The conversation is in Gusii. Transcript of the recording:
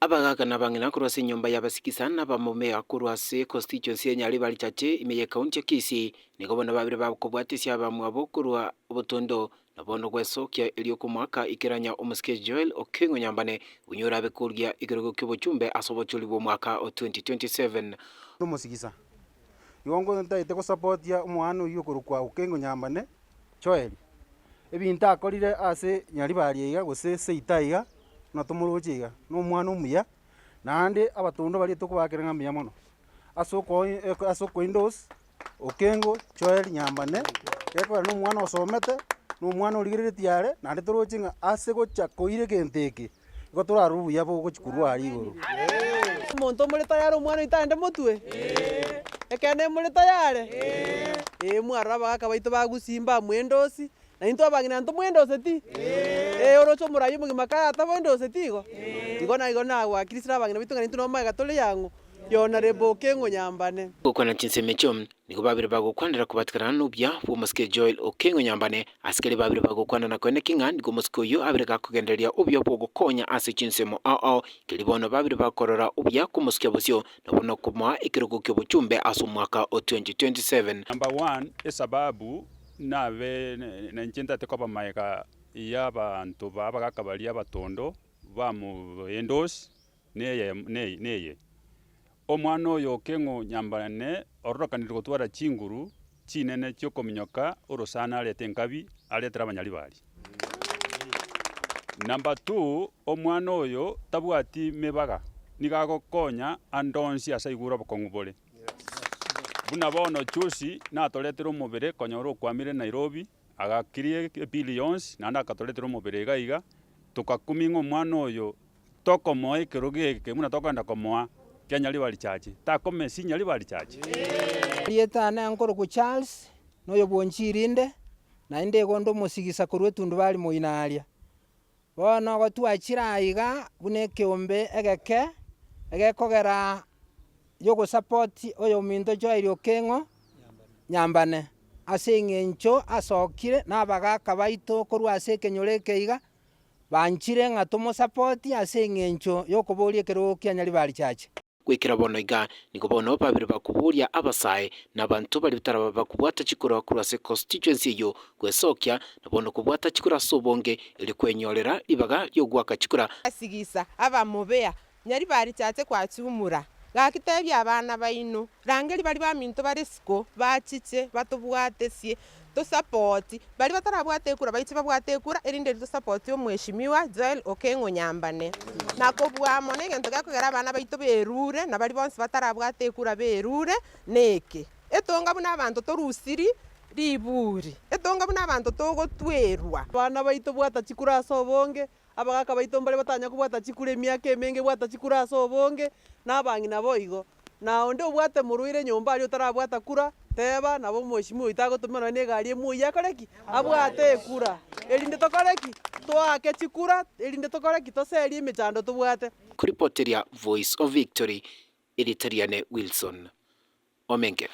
Abagaaka na abang'ina korwa ase enyomba y'abasikisa na abamomea korwa ase constituency ya Nyaribari Chache ime y'ekaunti ya Kisii nigo bono babire bakobwatisia abamwabo korwa obotondo na bono gwesokia erio komoaka ikeranya omosike Joel Okengo Nyambane bunya orabe korugia ekerogo ki'obochumbe ase obochori bw'omwaka o 2027. Omosigisa, igo ntagete gosapotia omwana oyio okorokwa Okengo Nyambane Joel, ebinto akorire ase Nyaribari iga gose seito aiga, buna tomoroche iga, na omwana omuya, naende abatondo baria tokobakera ng'a mbuya mono, ase oko ase oko endorse Okengo Joel Nyambane, gekogera na omwana osomete, na omwana origereretie are, naende toroche ng'a ase gocha koira egento eke, igo torarore obuya bogochia korwa aria igoro. Omonto omore tayare omwana oito aende motwe? Ekeene more tayare? Ee, mwarora abagaka baito ba Gusii mbamwendosi, na intwe abang'ina ntomwendoseti? Ee, oroche omoraia omogima kare atabwendoseti igo? Igo naigo nagwakirisire abang'ina baito ng'a intwe nomaiga tore yang'o? Yona Reboka eng'onyambane. Gokwana chinsemo echio, nigo babere bagokwanera kobatikana nobuya bw'omosike Joel Okengo Nyambane, ase keria babere bagokwana na koeneki ng'a nigo omosike oyio abere gakogendereria obuya bw'ogokonya ase chinsemo ao ao, keria bono babere bakorora obuya kw'omosike bosio na bono komoa ekerogo ki'obochumbe ase omwaka o 2027. Number one, esababu nabe nainche ntate koba magega y'abanto ba abagaka baria abatondo bamu endorse neye neye, Omwana oyo okeng'u nyambane ororokanire gotwara chinguru chinene chi'okominyoka orosana arete enkabi aretere abanyaribari. Number two, omwana oyo tabwati mebaga, nigo agokonya ande onsi ase aigure obokong'u bore. Buna bono juzi natoretere omobere konyora okwamire Nairobi, agakiria ebill yonsi naende akatoretera omobere iga iga, tokakumia ng'a omwana oyo Tokomoa ekerogo eke buna tokogenda komoa kia Nyaribari Church, takomesi Nyaribari Church. Erieta ane nkorokwa Charles, na oyo bw'Onchirinde, naende igo onde omosigisa korwa etundubari moino aria. Bono igo twachire aiga buna ekeombe egeke, egekogera yogosapoti oyominto Joel Okeng'o Nyambane, ase eng'encho asokire na abagaka baito korwa ase ekenyoro eke iga, Banchire ng'a tomosapoti ase engencho y'okoboria ekerogo kia Nyaribari Church. Goikera bono iga, nigo bono babere bakoboria abasae na abanto baria bataraba bakobwata chikura korwa ase constituency eyio gwesokia na bono kobwata chikura ase obonge erio kwenyorera ribaga riogoaka chikura. Asigisa abamobea, Nyaribari Church kwachumura, Gaki tebia abana baino, rangeria baria baminto bare isiko, bachiche, batobwatesie, tosapoti, baria batarabwate ekura baiche babwate ekura, erinde erio tosapoti omweshimiwa Joel Okeng'o Nyambane. Na kobua mono egento gekogera abana baito berure, na baria bonsi batarabwate ekura berure, neke, etonga buna abanto torusiri riburi, etonga buna abanto togotwerwa. Abana baito bwata chikura ase obonge, Abagaaka baito mbare batanya kobwata chikura emiaka emenge bwata chikura ase obonge, na abang'ina boigo. Na onde obwate morwaire nyomba aria otarabwata kura, teba, nabo omweshimiwa oito agotomera nonya negari emoyio akore ki? Abwate ekura. Erinde tokore ki? Toake chikura, erinde tokore ki? Toserie emechando tobwate. Kuripoteria Voice of Victory, erieta riane Wilson Omenge.